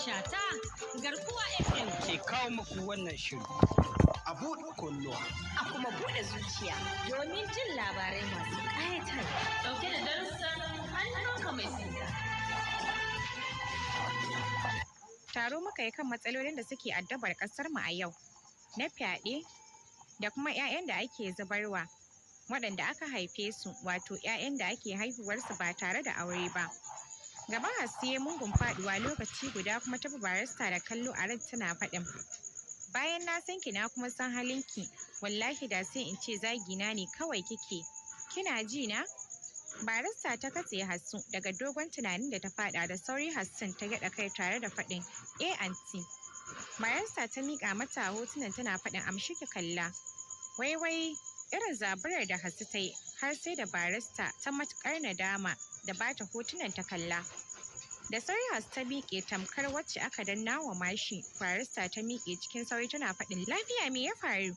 Tasha ta Garkuwa FM. Ke kawo muku wannan shiri. A buɗe kunnuwa. A kuma buɗe zuciya. Domin jin labarai masu ƙayatarwa. Ɗauke da darussan hannunka mai sanda. Taro muka yi kan matsalolin da suke addabar ƙasar mu a yau, na fyaɗe da kuma 'ya'yan da ake zubarwa, waɗanda aka haife su, wato 'ya'yan da ake haihuwarsu ba tare da aure ba. Gaban Hasu ya mungun faɗuwa lokaci guda kuma ta bi barista da kallo a ran tana faɗin. Bayan na san ki na kuma san halinki, wallahi da sai in ce zagina ne kawai kike. Kina ji na? Barista ta katse Hassu daga dogon tunanin da ta faɗa da sauri. Hassan ta gyaɗa kai tare da faɗin, "Eh anti." Barista ta miƙa mata hotunan tana faɗin, "Amshi ki kalla." Wai wai irin zaburar da Hassu ta yi har sai da barista ta matuƙar nadama da bata hotunan ta kalla. Da sauri Hassu ta miƙe tamkar wacce aka danna wa mashi. Barista ta miƙe cikin sauri tana faɗin, "Lafiya, me ya faru?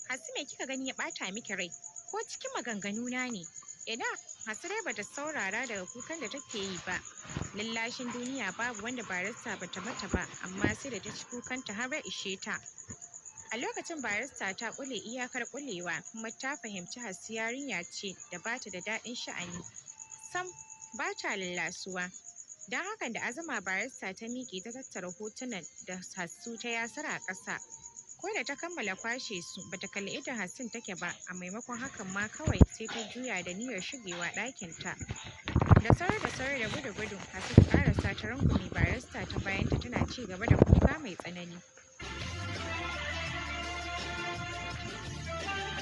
Hassu, me kika gani ya ɓata miki rai? Ko cikin maganganuna ne?" Ina, Hassu dai bata saurara daga kukan da take yi ba. Lallashin duniya babu wanda barista bata mata ba, amma sai da ta ci kukanta har ya ishe ta. A lokacin barista ta ƙule iyakar ƙulewa kuma ta fahimci Hassu yarinya ce da bata da daɗin sha'ani. Sam bata lallasuwa. Don hakan da azama barista ta miƙe ta tattara hotunan da Hassu ta yasar a ƙasa. Ko da ta kammala kwashe su bata kalli idon Hassun take ba, a maimakon hakan ma kawai sai ta juya da niyyar shigewa ɗakinta. Da sauri da sauri da gudu gudu Hassu ta ƙarasa ta rungume barista ta bayanta tana ci gaba da kuka mai tsanani.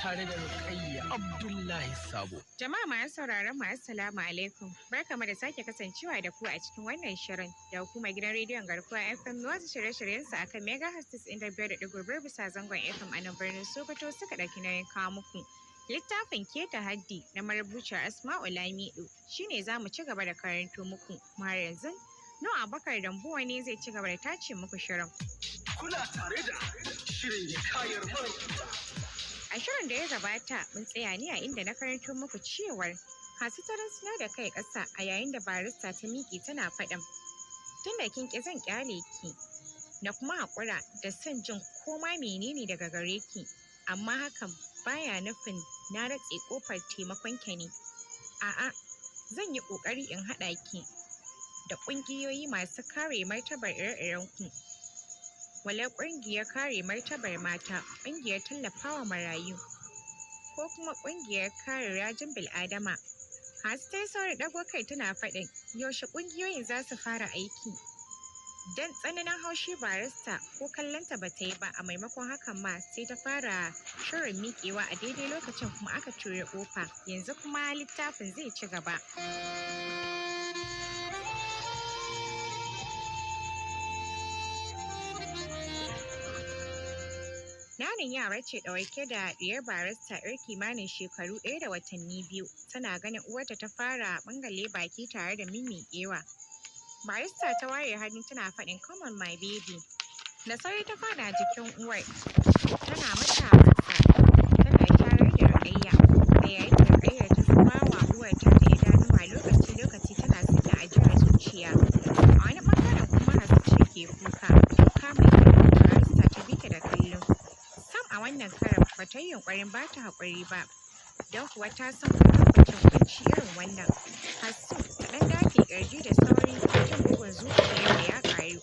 Tare da Rukayya Abdullahi Sabo. Jama'a masu sauraron mu, assalamu alaikum. Barkamu da sake kasancewa da ku a cikin wannan shirin da hukumar gidan rediyon Garkuwa FM wasu shirye-shiryen su akan Mega Hostis inda 5.5 bisa zangon FM a nan birnin Sokoto suka ɗauki nauyin kawo muku. Littafin Keta Haddi na marubuciyar Asma'u Lamido shine za mu ci gaba da karanto muku. Kuma har yanzu Nuhu Abubakar Dambuwa ne zai ci gaba da tace muku shirin. Kuna tare da shirin Hikayar Marubuta. A shirin da ya gabata mun tsaya ne a inda na karanto muku cewar Hasu ta rusuna da kai ƙasa a yayin da barista ta miƙe tana faɗin, "Tun da kin ƙi zan ƙyale ki na kuma haƙura da son jin koma menene daga gare ki, amma hakan baya nufin na ratse ƙofar taimakon ki ne. A'a, zan yi ƙoƙari in haɗa ki da ƙungiyoyi masu kare martabar ire-iren ku. Walau ƙungiyar kare martabar mata, ƙungiyar tallafawa marayu, ko kuma ƙungiyar kare rajin bil'adama." Hasu ta yi saurin ɗago kai tana faɗin, "Yaushe ƙungiyoyin za su fara aiki?" Don tsananin haushi barista ko kallonta ba ta yi ba, a maimakon hakan ma sai ta fara shirin miƙewa, a daidai lokacin kuma aka ture ƙofa. Yanzu kuma littafin zai ci gaba. Nanin yara ce ɗauke da ɗiyar barista 'yar kimanin shekaru 1 da watanni 2, tana ganin uwarta ta fara ɓangale baki tare da mimmiƙewa. Barista ta ware hannu tana faɗin, "Come on, my baby." Da sauri ta faɗa jikin uwar tana mata wasa tana sharar da Rukayya, a yayin da Rukayyar ta zuba wa uwar ta da idanuwa lokaci-lokaci tana sakin ajiyar zuciya. A wani ɓangaren kuma Hasu ce ke kuka, kuka mai ƙarfi. Barista ta bi ta da kallo. Sam a wannan karan ba ta yi yunƙurin ba ta haƙuri ba, don kuwa ta san kwatankwacin ƙunci irin wannan. Hasu ta ɗan dafe ƙirji da sauri jin bugun zuciyarta ya ƙaru.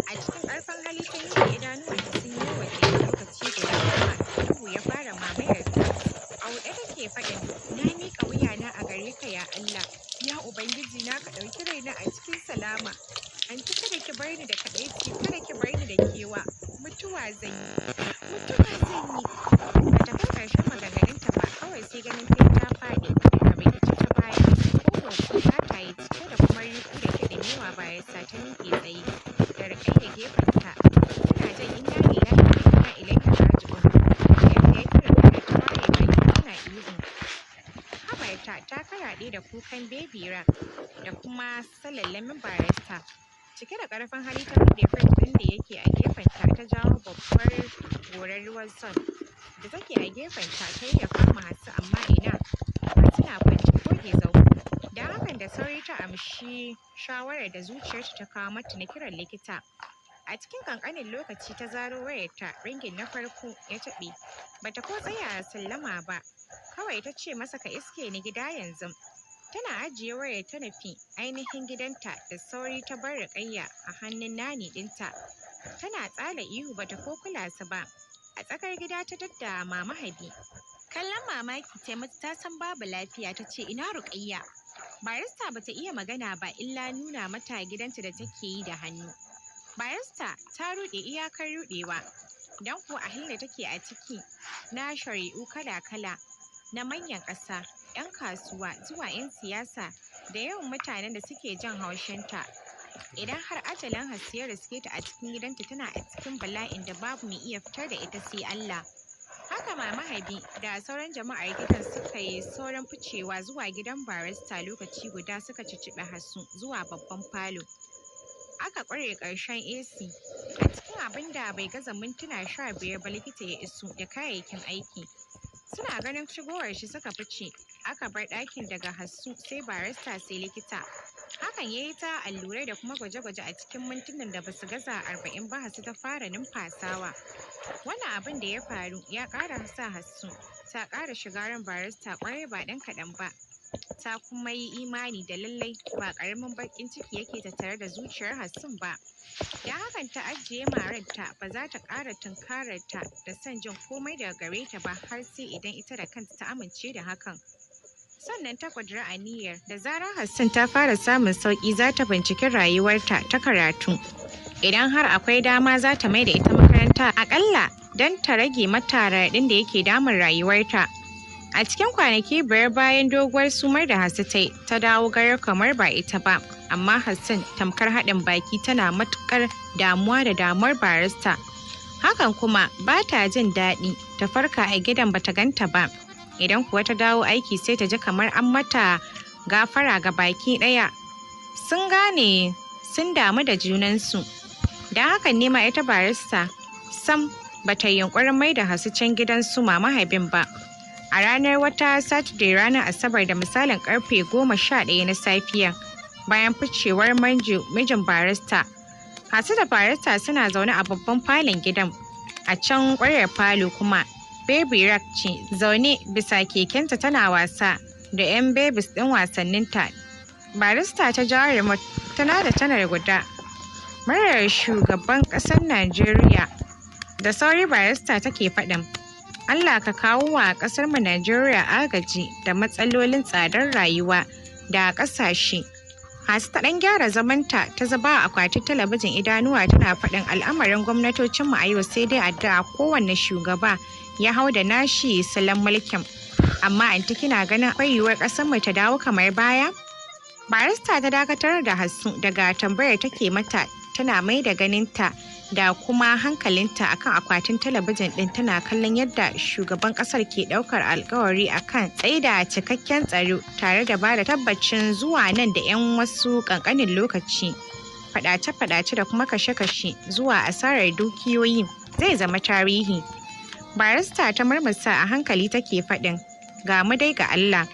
A cikin ƙarfin hali ta miƙe, idanuwanta sun yi waje, lokaci guda kuma duhu ya fara mamayar ta. A ruɗe take faɗin, "Na miƙa wuyana a gare ka ya Allah, ya Ubangiji na, ka ɗauki raina a cikin salama. Anti, kada ki bar ni da kaɗaici, kada ki bar ni da kewa, mutuwa zan yi, mutuwa zan yi." Bata kai ƙarshen maganganunta ba kawai sai ganin ta ta faɗi a rikice ta baya, ko motsi ba ta yi, cike da kuma ruɗu da kiɗimewa barista ta miƙe tsaye da Rukayya gefenta tana jan "Inna lillahi wa inna ilaihi raji'un." Yadda ya Rukayya ta ware baki tana ihu. Habarta ta karaɗe da kukan bebira da kuma salallamin barista. Cike da ƙarfin hali ta buɗe firij ɗin da yake a gefenta ta jawo babbar gorar ruwan son da take a gefenta ta yayyafa ma Hasu, amma ina, Hasu na kwance ko gezau. Don hakan da sauri ta amshi shawarar da zuciyarta ta kawo mata na kiran likita. A cikin ƙanƙanin lokaci ta zaro wayarta, ringin na farko ya taɓe. Bata ko tsaya sallama ba, kawai ta ce masa ka iske ni gida yanzu. Tana ajiye wayar ta nufi ainihin gidanta da sauri ta bar Ruƙayya a hannun nani ɗinta. Tana tsala ihu bata ko kula su ba. A tsakar gida ta tadda Mama Habi. Kallon mamaki ta mata ta san babu lafiya ta ce ina Ruƙayya. Barista bata iya magana ba illa nuna mata gidanta da take yi da hannu. Barista ta ruɗe iyakar ruɗewa, don kuwa a halin da take a ciki na shari'u kala-kala na manyan ƙasa, 'yan kasuwa zuwa 'yan siyasa da yawan mutanen da suke jin haushinta. Idan har ajalin Hassi ya riske ta a cikin gidanta tana a cikin bala'in da babu mai iya fitar da ita sai Allah. Haka Mama Habi da sauran jama'ar gidan suka yi sauran ficewa zuwa gidan barista lokaci guda suka cicciɓi Hassu zuwa babban falo. Aka ƙware ƙarshen AC. A cikin abin da bai gaza mintuna 15 ba likita ya iso da kayayyakin aiki. Suna ganin shigowar shi suka fice, aka bar ɗakin daga Hassu sai barista sai likita. Hakan ya yi ta allurai da kuma gwaje-gwaje a cikin mintunan da basu gaza 40 ba Hassu ta fara numfasawa. Wannan abin da ya faru ya ƙara sa Hassu ta ƙara shiga ran barista ƙwarai ba ɗan kaɗan ba. Ta kuma yi imani da lallai ba ƙaramin baƙin ciki yake tattare da zuciyar Hassun ba. Da hakan ta ajiye maranta ba za ta ƙara tunkarar ta da son jin komai daga gare ta ba har sai idan ita da kanta ta amince da hakan. Sannan ta ƙudiri aniyar da zarar Hassan ta fara samun sauƙi za ta binciki rayuwarta ta karatu. Idan har akwai dama za ta mai da ita makaranta aƙalla don ta rage mata raɗaɗin da yake damun rayuwarta. A cikin kwanaki 5 bayan doguwar sumar da Hassu ta yi, ta dawo garar kamar ba ita ba, amma Hassan tamkar haɗin baki tana matuƙar damuwa da damuwar barista. Hakan kuma ba ta jin daɗi ta farka a gidan bata ganta ba. Idan kuwa ta dawo aiki sai ta ji kamar an mata gafara ga baki ɗaya. Sun gane sun damu da junansu. Don hakan ne ma ita barista sam bata yi yunƙurin mai da Hassu can gidan su Mama Habin ba. A ranar wata Saturday ranar Asabar da misalin karfe 11 na safiya bayan ficewar Manjo mijin barista. Hassu da barista suna zaune a babban falon gidan. A can ƙwaryar falo kuma Baby Rack ce zaune bisa kekenta tana wasa da 'yan babies ɗin wasanninta. Barista ta jawo remote tana da tanar guda. Muryar shugaban ƙasar Najeriya da sauri barista take faɗin. Allah ka kawo wa ƙasarmu Najeriya agaji da matsalolin tsadar rayuwa da ƙasashe. Hasu ta ɗan gyara zamanta ta zuba a akwatin talabijin idanuwa tana faɗin al'amarin gwamnatocinmu a yau sai dai addu'a kowanne shugaba ya hau da nashi salon mulkin. Amma anti kina ganin akwai yiwuwar ƙasarmu ta dawo kamar baya? Barista ta dakatar da Hassu daga tambayar take mata tana mai da ganinta da kuma hankalinta akan akwatin talabijin ɗin tana kallon yadda shugaban ƙasar ke ɗaukar alkawari akan tsaida cikakken tsaro tare da bada tabbacin zuwa nan da 'yan wasu ƙanƙanin lokaci. Faɗace-faɗace da kuma kashe-kashe zuwa asarar dukiyoyi zai zama tarihi. Barista ta murmusa a hankali take faɗin, ga mu dai ga Allah,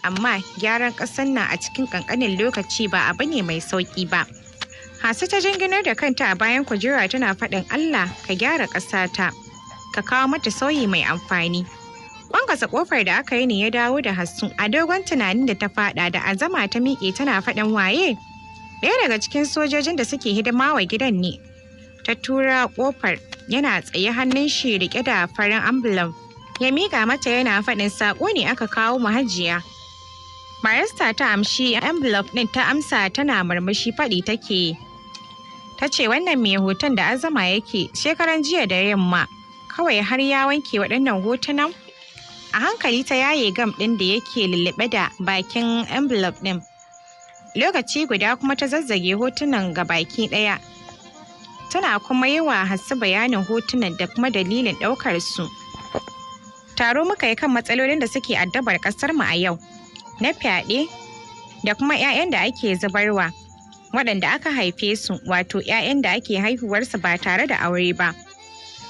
amma gyaran ƙasar nan a cikin ƙanƙanin lokaci ba abu ne mai sauƙi ba. Hasu ta jinginar da kanta a bayan kujera tana faɗin Allah ka gyara ƙasata, ka kawo mata sauyi mai amfani. Kwankwasa ƙofar da aka yi ne ya dawo da Hassu a dogon tunanin da ta faɗa da azama ta miƙe tana faɗin waye. Ɗaya daga cikin sojojin da suke hidima wa gidan ne. Ta tura ƙofar yana tsaye hannun shi riƙe da farin ambulan. Ya miƙa mata yana faɗin saƙo ne aka kawo mu hajiya. Barista ta amshi envelope ɗin ta amsa tana murmushi faɗi take. Ta ce wannan mai hoton da azama yake shekaran jiya da yamma kawai har ya wanke waɗannan hotunan. A hankali ta yaye gam ɗin da yake lulluɓe da bakin envelope ɗin. Lokaci guda kuma ta zazzage hotunan ga baki ɗaya. Tana kuma yi wa Hassu bayanin hotunan da kuma dalilin ɗaukar su. Taro muka yi kan matsalolin da suke addabar ƙasar mu a yau. Na fyaɗe da kuma 'ya'yan da ake zubarwa waɗanda aka haife su wato 'ya'yan da ake haihuwarsu ba tare da aure ba.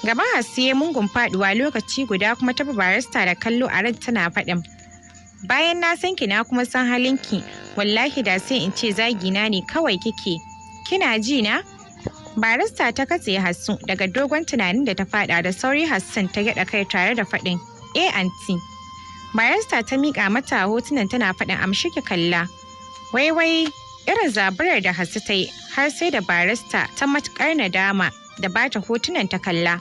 Gaba Hasiye mungun faɗuwa lokaci guda kuma ta barista da kallo a ran tana faɗin. Bayan na san ki na kuma san halinki Wallahi da sai in ce zagina ne kawai kike. Kina ji na? Barista ta katse Hassu daga dogon tunanin da ta fada da sauri. Hassan ta gyaɗa kai tare da faɗin, "Eh, aunty." Barista ta miƙa mata hotunan tana faɗin, "Amshi ki kalla." Wai wai, irin zaburar da Hassu ta yi har sai da barista ta matuƙar nadama da bata hotunan ta kalla.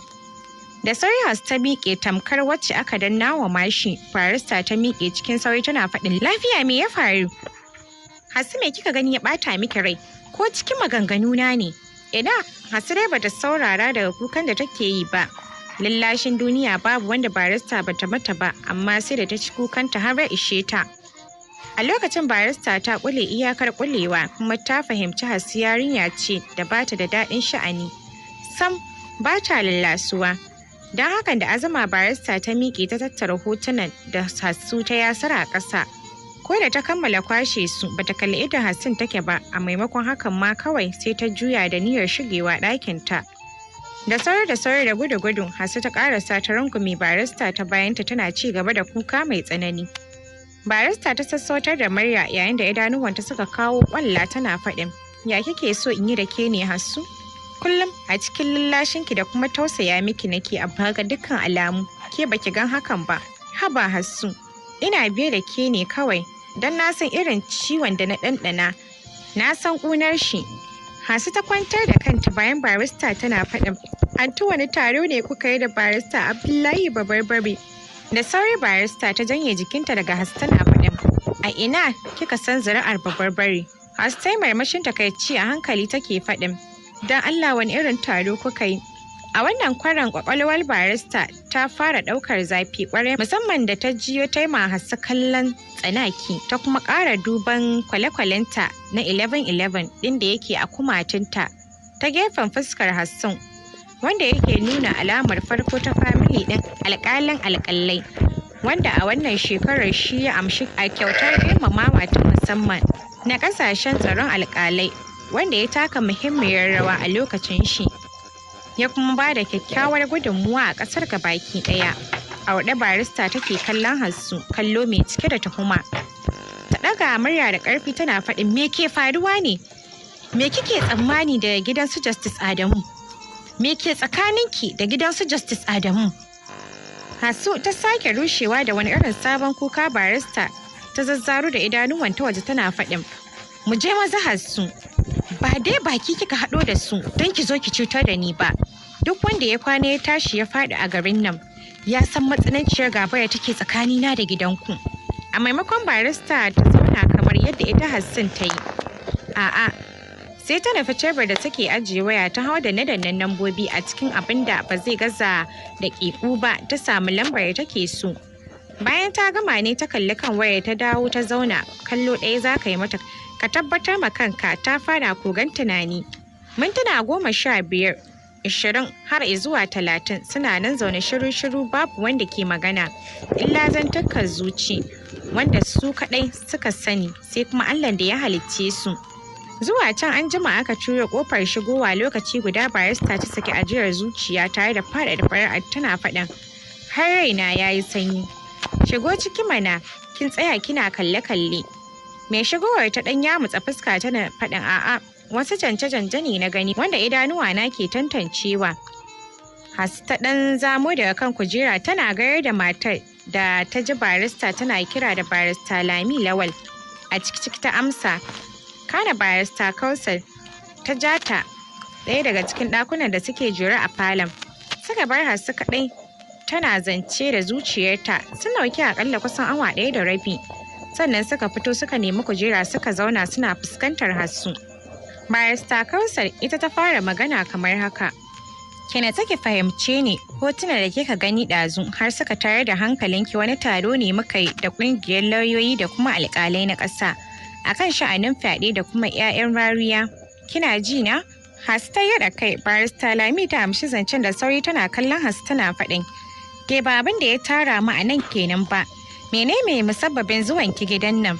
Da sauri Hassu ta miƙe tamkar wacce aka danna wa mashi. Barista ta miƙe cikin sauri tana faɗin, "Lafiya, me ya faru? Hassu, me kika gani ya ɓata miki rai? Ko cikin maganganuna ne?" Ina, Hassu dai bata saurara daga kukan da take yi ba. Lallashin duniya babu wanda barista bata mata ba, amma sai da ta ci kukanta har ya ishe ta. A lokacin barista ta kule iyakar kulewa, kuma ta fahimci Hassu yarinya ce da bata da daɗin sha'ani. Sam ba ta lallasuwa. Don hakan da azama barista ta miƙe ta tattara hotunan da Hassu ta yasara a ƙasa. Ko da ta kammala kwashe su, bata kalli idon Hassun take ba, a maimakon hakan ma kawai sai ta juya da niyyar shigewa ɗakinta. Da sauri da sauri da gudu gudu Hassu ta ƙarasa ta rungume barista ta bayanta tana ci gaba da kuka mai tsanani. Barista ta sassautar da murya yayin da idanuwanta suka kawo ƙwalla tana faɗin, "Ya kike so in yi da ke ne, Hassu? Kullum a cikin lallashinki da kuma tausaya miki nake, amma ga dukkan alamu ke baki gan hakan ba. Haba Hassu, ina biye da ke ne kawai don na san irin ciwon da na ɗanɗana, na san ƙunar shi." Hasu ta kwantar da kanta bayan barista tana faɗin, "Aunty, wani taro ne kuka yi da barista Abdullahi Babarbare?" Da sauri barista ta janye jikinta daga Hasu tana faɗin, "A ina kika san zuri'ar Babarbare?" Hasu ta yi marmashin takaici, a hankali take faɗin, "Don Allah, wani irin taro kuka yi?" A wannan kwaran kwakwalwar barista ta fara ɗaukar zafi kwarai, musamman da ta jiyo ta yi Hassu kallon tsanaki, ta kuma ƙara duban kwale-kwalenta na 11-11 ɗin da yake a kumatunta ta gefen fuskar Hassun, wanda yake nuna alamar farko ta family ɗin alƙalin alƙalai, wanda a wannan shekarar shi ya amshi a kyautar girmamawa ta musamman na ƙasashen tsaron alƙalai, wanda ya taka muhimmiyar rawa a lokacin shi, ya kuma ba da kyakkyawar gudunmuwa a ƙasar gabaki ɗaya. A waɗe barista take kallon Hassu, kallo mai cike da tuhuma. Ta ɗaga murya da ƙarfi tana faɗin, "Me ke faruwa ne? Me kike tsammani daga gidan su Justice Adamu? Me ke tsakaninki da gidan su Justice Adamu?" Hasu ta sake rushewa da wani irin sabon kuka. Barista ta zazzaru da idanuwanta waje tana faɗin, "Mu je maza, Hassu. Ba dai baki kika haɗo da su don ki zo ki cutar da ni ba. Duk wanda ya kwana ya tashi ya faɗi a garin nan ya san matsananciyar gaba da take tsakanina da gidanku." A maimakon barista ta zauna kamar yadda ita Hassan ta yi, a'a, sai ta nufi tebur da take ajiye waya, ta hau da dannan lambobi. A cikin abin da ba zai gaza daƙiƙu ba ta samu lambar da take so. Bayan ta gama ne ta kalli kan wayar ta dawo ta zauna. Kallo ɗaya za ka yi mata ka tabbatar ma kanka ta fara kogan tunani. Mintuna 15, 20 har zuwa 30 suna nan zaune shiru-shiru, babu wanda ke magana illa zantukar zuci wanda su kaɗai suka sani, sai kuma Allah da ya halicce su. Zuwa can an jima aka curo kofar shigowa. Lokaci guda barista ta saki ajiyar zuciya tare da faɗaɗa fara'a tana faɗin, "Har raina ya yi sanyi. Shigo ciki mana, kin tsaya kina kalle-kalle." Mai shigowar ta ɗan yamutsa fuska tana faɗin, "A'a, wasu canje-canje ne na gani wanda idanuwa na ke tantancewa." Hasu ta ɗan zamo daga kan kujera tana gayar da matar da ta ji barista tana kira da Barista Lami Lawal. A ciki-ciki ta amsa. Kana Barista Kausar ta ja ta ɗaya daga cikin ɗakunan da suke jere a falon. Suka bar Hasu kaɗai tana zance da zuciyarta. Sun ɗauki aƙalla kusan awa 1.5. Sannan suka fito suka nemi kujera suka zauna suna fuskantar Hassu. Barista Kausar ita ta fara magana kamar haka. "Kina take fahimce ni, hotunan da kika gani ɗazu har suka tayar da hankalinki, wani taro ne muka yi da ƙungiyar lauyoyi da kuma alƙalai na ƙasa akan sha'anin fyaɗe da kuma 'ya'yan rariya. Kina ji na?" Hasu ta yaɗa kai. Barista Lami ta amshi zancen da sauri tana kallon Hasu tana faɗin, "Ke, ba abin da ya tara mu a nan kenan ba. Mene mai musabbabin zuwan ki gidan nan?"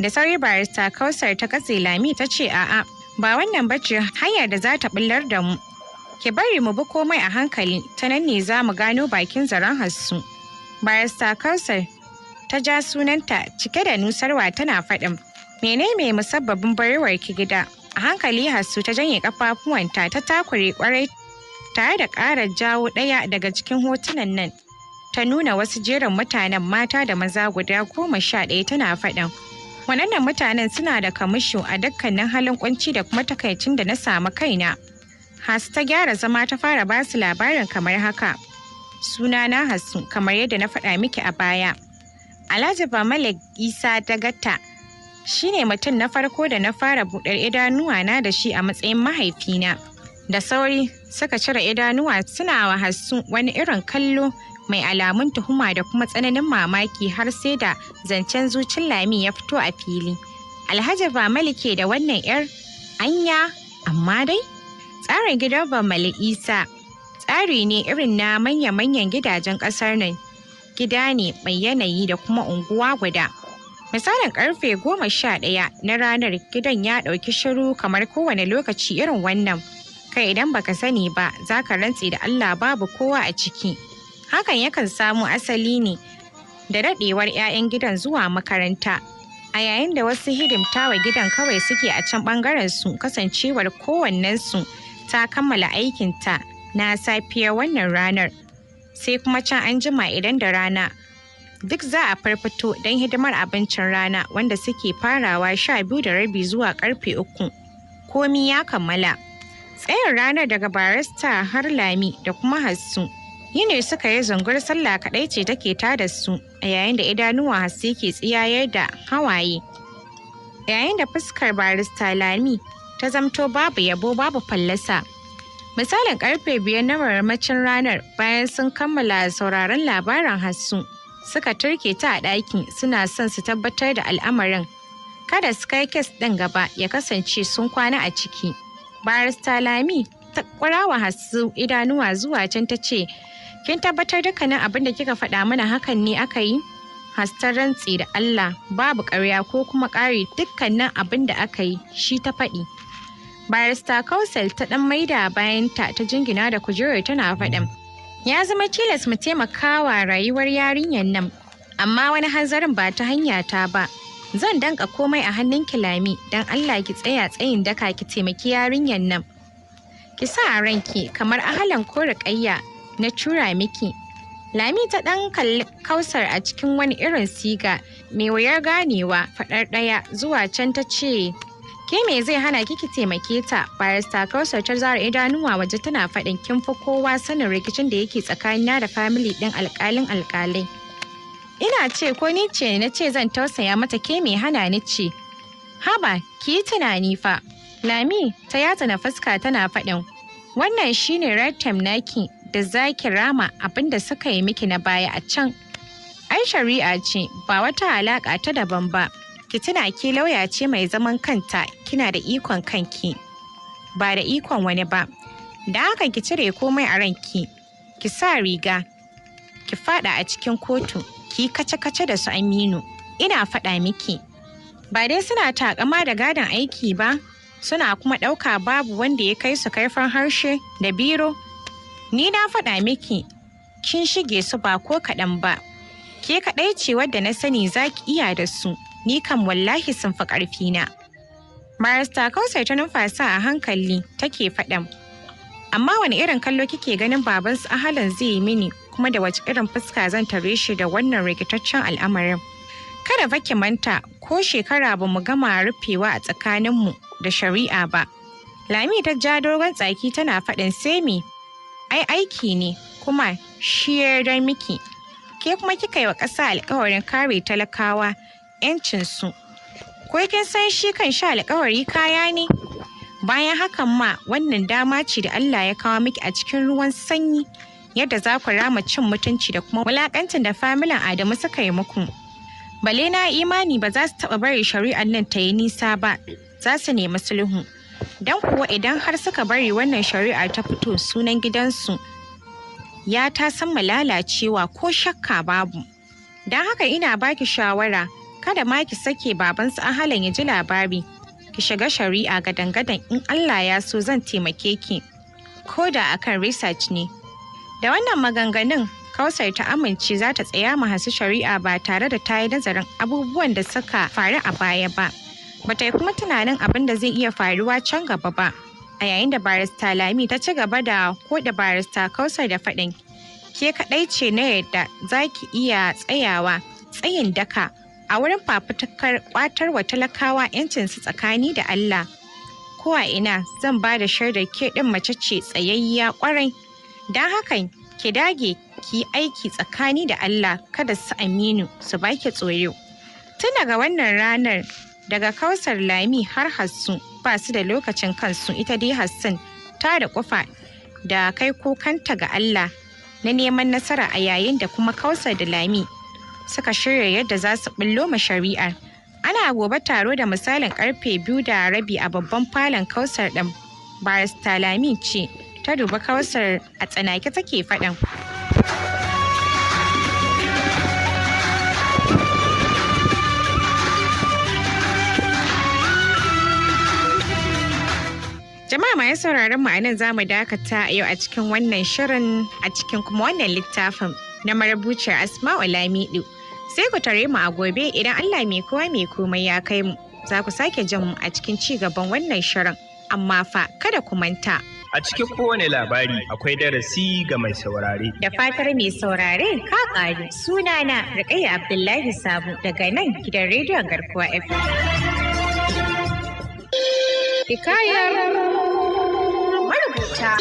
Da sauri Barista Kausar ta katse Lami ta ce, "A'a, ba wannan bace hanyar da za ta bullar da mu. Ki bari mu bi komai a hankali, ta nan ne za mu gano bakin zaren Hassu." Barista Kausar ta ja sunanta cike da nusarwa tana faɗin, Mene mai musabbabin barewar ki gida? A hankali Hassu ta janye kafafuwanta ta takure kwarai tare da ƙara jawo ɗaya daga cikin hotunan nan. Ta nuna wasu jerin mutanen mata da maza guda 11 tana faɗin. Waɗannan mutanen suna da kamisho a dukkanin halin kunci da kuma takaicin da na samu kaina. Hassu ta gyara zama ta fara basu labarin kamar haka. Sunana Hassu kamar yadda na faɗa miki a baya. Alhaji Bamalik Isa Dagata shi ne mutum na farko da na fara buɗar idanuwana da shi a matsayin mahaifina. Da sauri suka cire idanuwa suna wa Hassu wani irin kallo mai alamun tuhuma da kuma tsananin mamaki har sai da zancen zucin Lami ya fito a fili. Alhaji Bamali ke da wannan 'yar anya amma dai tsarin gidan Bamali Isa tsari ne irin na manya-manyan gidajen ƙasar nan. Gida ne mai yanayi da kuma unguwa guda. Misalin karfe 11 na ranar gidan ya ɗauki shiru kamar kowane lokaci irin wannan. Kai idan baka sani ba za ka rantse da Allah babu kowa a ciki. Hakan yakan samo asali ne da daɗewar 'ya'yan gidan zuwa makaranta. A yayin da wasu hidimtawa gidan kawai suke a can ɓangaren su kasancewar kowannensu ta kammala aikinta na safiyar wannan ranar. Sai kuma can an jima idan da rana duk za a farfito don hidimar abincin rana wanda suke farawa 12:30 zuwa karfe 3. Komi ya kammala. Tsayin ranar daga barista har Lami da kuma Hassu. Yini suka yi zungur sallah kaɗai ce take tada su a yayin da idanuwa Hassu ke tsiyayar da hawaye. Yayin da fuskar barista Lami ta zamto babu yabo babu fallasa. Misalin karfe 5 na marmacin ranar bayan sun kammala sauraron labarin Hassu. Suka turke ta a ɗaki suna son su tabbatar da al'amarin. Kada su kai kes ɗin gaba ya kasance sun kwana a ciki. Barista Lami ta ƙurawa Hassu idanuwa zuwa can ta ce, Kin tabbatar dukkanin abin da kika faɗa mana hakan ne aka yi? Hastar rantsi da Allah babu ƙarya ko kuma ƙari dukkanin abin da aka yi shi ta faɗi. Barista Kausal ta ɗan maida bayanta ta jingina da kujerar tana faɗin. Ya zama tilas mu taimaka wa rayuwar yarinyar nan, amma wani hanzarin ba ta hanya ta ba. Zan danka komai a hannun Lami don Allah ki tsaya tsayin daka ki taimaki yarinyar nan. Ki sa a ranki kamar ahalan ko riƙayya na cura miki. Lami ta ɗan kalli Kausar a cikin wani irin siga mai wuyar ganewa faɗar ɗaya zuwa can ta ce ke me zai hana ki taimake ta? Barista Kausar ta zara idanuwa waje tana faɗin kin fi kowa sanin rikicin da yake tsakanina da family ɗin alƙalin alƙalai. Ina ce ko ni ce na ce zan tausaya mata ke me hana ni ce. Haba ki yi tunani fa. Lami ta yatsa na fuska tana faɗin wannan shine right time naki da zaki rama abin da suka yi miki na baya a can. Ai shari'a ce ba wata alaƙa ta daban ba. Ki tuna ke lauya ce mai zaman kanta kina da ikon kanki ba da ikon wani ba. Da haka ki cire komai a ranki, ki sa riga, ki fada a cikin kotu, ki kace-kace da su Aminu. Ina faɗa miki. Ba dai suna takama da gadon aiki ba, suna kuma ɗauka babu wanda ya kai su kaifin harshe da biro. Ni na faɗa miki, kin shige su ba ko kaɗan ba. Ke kaɗai ce wadda na sani za ki iya da su, ni kam wallahi sun fi ƙarfina. Barista Kausar ta numfasa a hankali take faɗin. Amma wani irin kallo kike ganin baban su ahalan zai yi mini kuma da wace irin fuska zan tare shi da wannan rikitaccen al'amarin. Kada fa ki manta ko shekara ba mu gama rufewa a tsakaninmu da shari'a ba. Lami ta ja dogon tsaki tana faɗin sai me? Ai aiki ne kuma shi ya yardar miki. Ke kuma kika yi wa ƙasa alƙawarin kare talakawa 'yancinsu. Ko kin san shi kan sha alƙawari kaya ne? Bayan hakan ma wannan dama ce da Allah ya kawo miki a cikin ruwan sanyi yadda za ku rama cin mutunci da kuma wulakancin da familin Adamu suka yi muku. Bale na imani ba za su taɓa bari shari'ar nan ta yi nisa ba, za su nemi sulhu. Don kuwa idan har suka bari wannan shari'ar ta fito sunan gidansu ya ta sama lalacewa ko shakka babu. Don haka ina baki shawara kada ma ki sake babansu ahalan ya ji labari. Ki shiga shari'a gadan-gadan in Allah ya so zan taimake ki. Ko da akan research ne. Da wannan maganganun Kausar ta amince za ta tsaya ma Hasu shari'a ba tare da ta yi nazarin abubuwan da suka faru a baya ba. Bata yi kuma tunanin abin da zai iya faruwa can gaba ba. A yayin da barista Lami ta ci gaba da koda barista Kausar da faɗin, ke kaɗai ce na yadda za ki iya tsayawa tsayin daka a wurin fafutukar ƙwatar wa talakawa 'yancinsu tsakani da Allah. Ko a ina zan ba da shaidar ke ɗin mace ce tsayayya ƙwarai. Don hakan ki dage ki yi aiki tsakani da Allah, kada su Aminu su baki tsoro. Tun daga wannan ranar, daga Kausar, Lami har Hassu ba su da lokacin kansu. Ita dai Hassan ta da kufa da kai kukanta ga Allah na neman nasara, a yayin da kuma Kausar da Lami suka shirya yadda za su bullo ma shari'ar. Ana gobe taro da misalin karfe 2:30 a babban falon Kausar ɗin. Barista Lami ce ta dubi Kausar a tsanake take faɗin, "Jama'a masu sauraron mu, anan zamu dakata a yau a cikin wannan shirin, a cikin kuma wannan littafin na marubuciyar Asma'u Lamido. Sai ku tare mu a gobe idan Allah mai kowa mai komai ya kai mu. Za ku sake jin mu a cikin ci gaban wannan shirin. Amma fa kada ku manta. A cikin kowane labari akwai darasi ga mai saurare. Da fatar mai saurare ka ƙaru. Sunana Rukayya Abdullahi Sabo daga nan gidan rediyon Garkuwa FM. Hikayar marubuta.